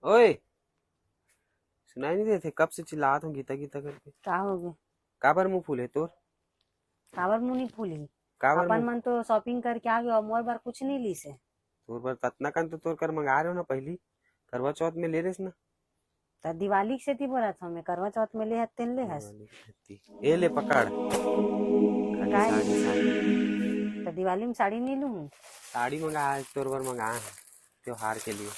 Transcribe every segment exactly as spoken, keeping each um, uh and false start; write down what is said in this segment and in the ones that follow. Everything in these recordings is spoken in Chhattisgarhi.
ओए, सुनाई नहीं देते? कब से चिल्लात हूँ गीता गीता करके। का हो गए? काबर मुंह फूले तोर? काबर मुंह नहीं फूली? काबर अपन मुंह मन तो शॉपिंग करके आ गए, मोर बर कुछ नहीं लीस हे। तोर बर ततना कन तो तोर कर मंगा रहे हो ना पहली, करवा चौथ में ले रेस ना। त दिवाली के सेती बोलत हूँ मैं, करवा चौथ में ले हत्तेन ले हस। दिवाली के सेती। ए ले पकड़। खाली काय? साड़ी, साड़ी। त दिवाली में साड़ी नहीं लूँ? साड़ी मंगा, आज तोर बर मंगा है त्योहार के लिए।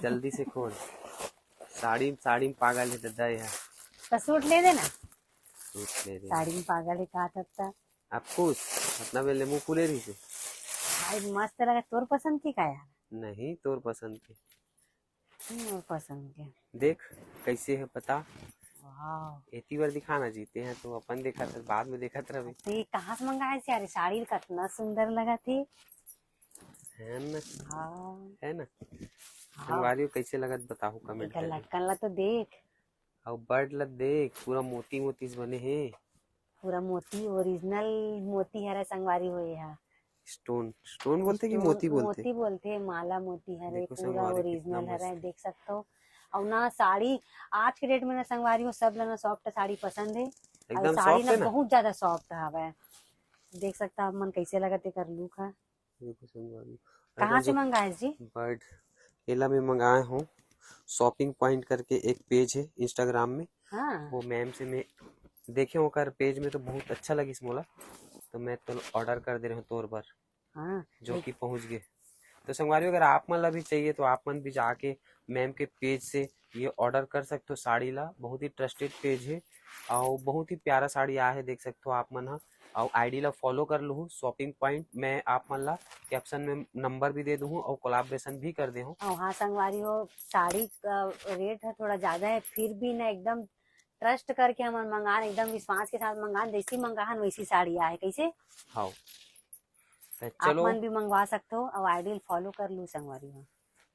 जल्दी से खोल। साड़ी, साड़ी में पागल है दद्दा ये। त सूट ले देना। सूट ले दे। साड़ी में पागल है, कहा था? अब खुश, अपना बेले मुंह फूले रही से। भाई मस्त लगा, तोर पसंद की का यार? नहीं, तोर पसंद की। मोर पसंद के। देख कैसे है पता। वाह। एती बार दिखाना जीते हैं तो अपन देखत रह, बाद में देखत रहबे। तो ये कहाँ से मंगाए से यार? साड़ी कतना सुंदर लगा थी। है ना? हाँ। है ना? हाँ। संगवारी हो कैसे लगत बताहू कमेंट एकर करके। लटकन ला तो देख। अउ बर्ड ला देख, पूरा मोती मोती से बने हे। पूरा मोती, ओरिजिनल मोती हरे संगवारी हो ये हा। स्टोन, स्टोन बोलथे कि स्टोन, मोती बोलथे? मोती बोलथे, माला मोती हरे, देखो पूरा संगवारी, ओरिजिनल कितना मस्त हरे, है। देख सकथो। अउ ना साड़ी आज के डेट में ना संगवारी हो, सब ला ना सॉफ्ट साड़ी पसंद है। अउ एकदम साड़ी सॉफ्ट ना है ना? बहुत ज्यादा सॉफ्ट हवे। देख सकता आप मन कैसे लगत एकर लुक है। देखो संगवारी, कहाँ अगर से जो मंगाए जी? बर्ड, एला मैं मंगाए हूँ शॉपिंग पॉइंट करके एक पेज है इंस्टाग्राम में। हाँ। वो मैम से मैं देखे ओकर पेज में तो बहुत अच्छा लगिस मोला, तो मैं तो ऑर्डर कर दे रहे हूँ तोर बर। हाँ, जो देख- कि पहुँच गए। तो संगवारी अगर आप मन ला भी चाहिए तो आप मन भी जाके मैम के पेज से ये ऑर्डर कर सकते हो साड़ी ला। बहुत ही ट्रस्टेड पेज है और बहुत ही प्यारा साड़ी आया है, देख सकते हो आप मन हा। और आईडी ला फॉलो कर लूँ शॉपिंग पॉइंट, मैं आप मन ला कैप्शन में नंबर भी दे दूँ और कोलाब्रेशन भी कर दे हूँ। और हाँ संगवारी हो, साड़ी का रेट है थोड़ा ज्यादा है, फिर भी ना एकदम ट्रस्ट करके हमन मंगान, एकदम विश्वास के साथ मंगान, जैसी मंगाहन वैसी साड़ी आए। कैसे? हाँ, तो आप चलो। मन भी मंगवा सकते हो और आईडी फॉलो कर लू संगवारी हो।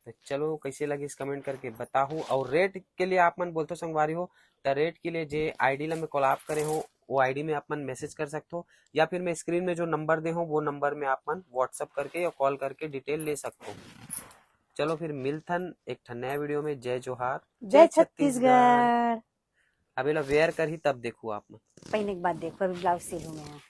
तो चलो कैसे लगिस कमेंट करके बताहू। और रेट के लिए आप मन बोलते हो संगवारी हो, तो रेट के लिए जे आईडी ला मैं कोलाब करे हो वो आईडी में आप मन मैसेज कर सकते हो, या फिर मैं स्क्रीन में जो नंबर दे हूँ वो नंबर में आप मन व्हाट्सअप करके या कॉल करके डिटेल ले सकते हो। चलो फिर मिलथन एक ठन नया वीडियो में। जय जोहार, जय जय छत्तीसगढ़। छत्तीसगढ़। अब एला वेयर करही तब देखू आप मन। पहने के बाद देखो, अभी ब्लाउज सिलू मैं।